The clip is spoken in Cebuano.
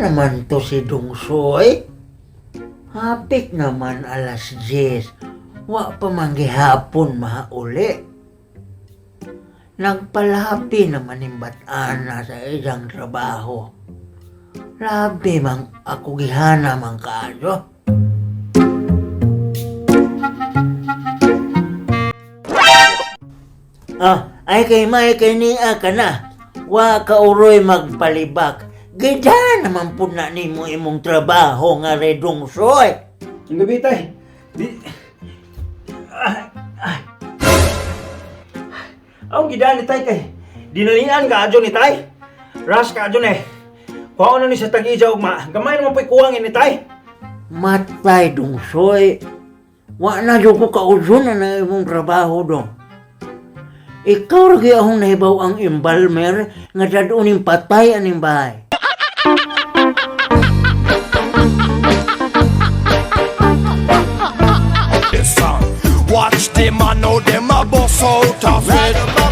Naman to si Dungsoy? Hapik naman alas 10. Wa pa man gihapon mahauli. Nagpalabi naman yung batana sa iyang trabaho. Labi mang ako gihana man kaayo. Ah, ay kay may kay niya ka na. Wa ka uroy magpalibak. Gida naman po na nimo imong trabaho nga redong soy. Ang gabi, tay. Di... Ay, ay. Ang gidaan ni tay kay. Dinalian ka adyo ni tay. Rush ka adyo ni. Kuha na ni sa tag-ija ugma. Gamay naman po'y kuwang ni tay. Matay dong soy. Wa na jud ko kauson na na imong trabaho dong. Ikaw ra gyud akong nahibaw ang embalmer nga dadon ning patay aning bahay. Watch them, I know them a bust out of it.